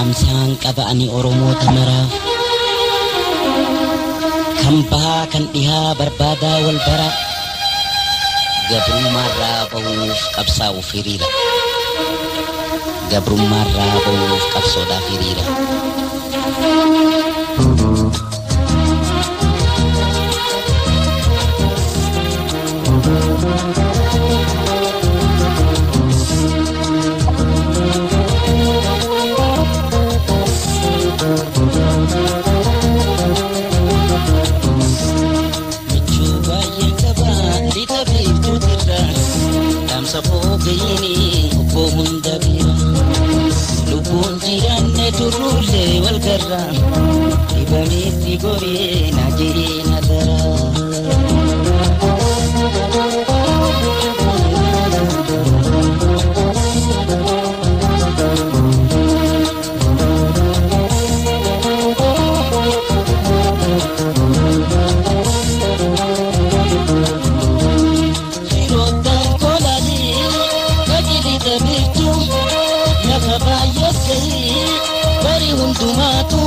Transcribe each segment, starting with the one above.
Dhaamsaan qaba ani Oromoota maraaf. Kan bahaa kan dhihaa barbaadaa wal bara. Gabrummaarraa bahuuf qabsaa'uuf hiriira. Gabrummaarraa bahuuf qabsoodhaaf hiriira. Michuu baay'een qaba lixa biiftuutirra. Dhaamsa foogayini obbo hunda bira. Lubbuun jiraanne turruullee wal garra. Dhibameetti goree na jireenya dara. Firoottan kolaalii qajeelita biiftuu lafa baay'ees gahii bari hundumaatu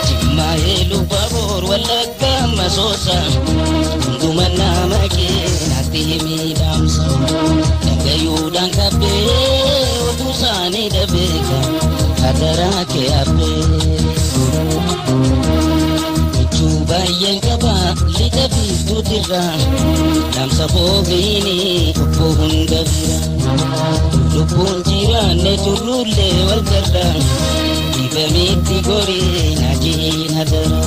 Jimmaa eeluu baboor Wallaggaa masoosa hunduma nama keenatti himii dhaamsa dhagayuudhaan qabbee oduu isaanii dhabeeka hadaraa kee abbee. Michuu baay'een qaba lixa biiftuutirra dhaamsa foogayini obbo hunda bira. Lubbuun jiraanne turruullee wal garra dhibameetti goree na jiina dara.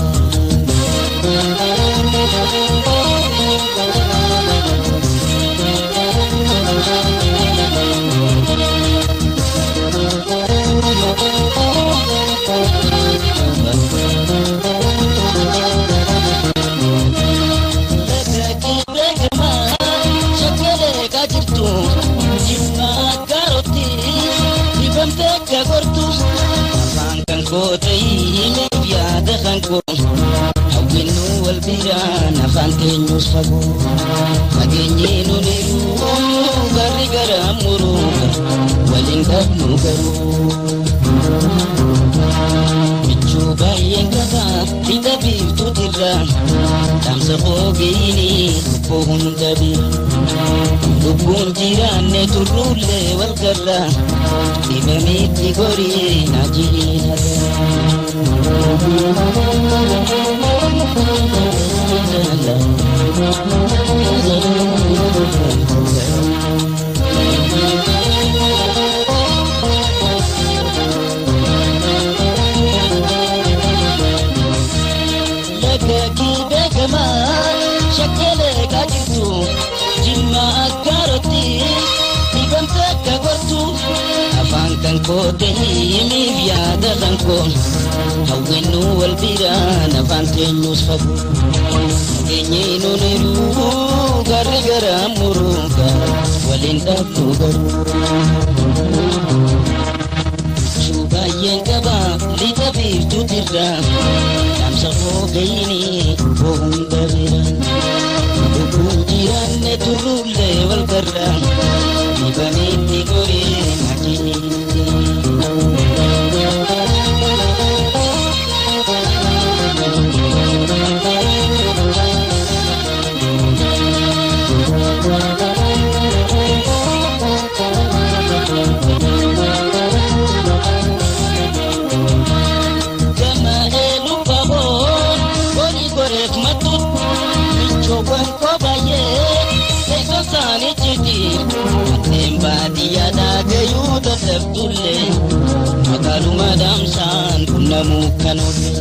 Lagakii beekamaa shakkalee kaajirtu jimmaa gaarotti dhibamtee akka gortu afaan kan koo ta'ii yaada kan koo hawwinnu wal biraan afaan teenyus fagoo fageenyi nuniru garri gara muruuga waliin dhabnu garuu. Michuu baay'een qaba lixa biiftuutirra dhaamsa foogayini obbo hunda bira. Lubbuun jiraanne turruullee wal garra dhibameetti gorii na jiina Lagakii beekamaa shakkalee kaajirtu jimmaa aggaarotti dhibamte akka gortu afaan kan koo ta'ee yaada kan koo hawwinnu wal biraan afaan teenyus fagoo fageenyi nuniru garri gara muruuga waliin dhabnu garuu. Michuu baay'een qaba lixa biiftuutirra dhaamsa foogayini obbo hunda bira. Lubbuun jiraanne turruullee wal garra dhibameetti goree na jiina. Gama eeluu baboon horii goreef mattuut michoowwan koo baay'ee teessoo isaanii jiti manneen baadiyyaadhaa gayuu dadhabdullee magaaluma dhaamsaan qunnamuu kan oolle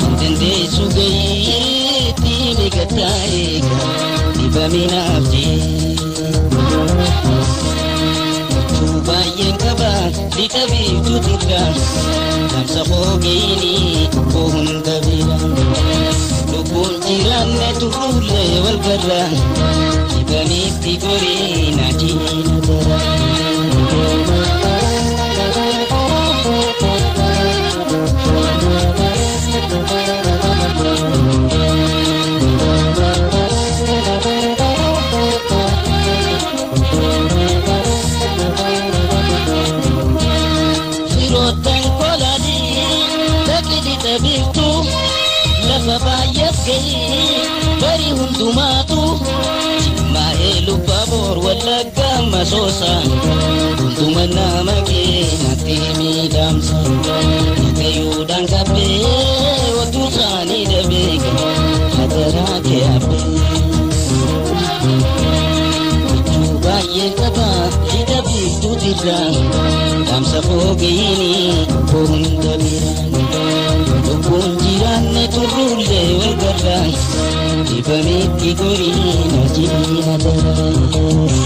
hin dandeessu gayiitti ni gattaa eega dhibaminaaf jee. Michuu baay'een qaba lixa biiftuutirra dhaamsa foogayini obbo hunda bira. Lubbuun jiraanne turruullee wal garra dhibameetti goree na jiina dara. Firoottan kolaalii. gahii bari hundumaatu Jimmaa'ee Lubbaboor Wallaggaa Masoosa hunduma nama keenyatti miidhamsa dhagayuudhaan qabbee oduu isaanii dhabee hadaraa kee abbee. Michuu baay'een qaba lixa biiftuutirra dhaamsa foogeeyini hunda biraan lubbuun jiraanne turrullee wal garra dhibameetti goriin hojiin adaraa.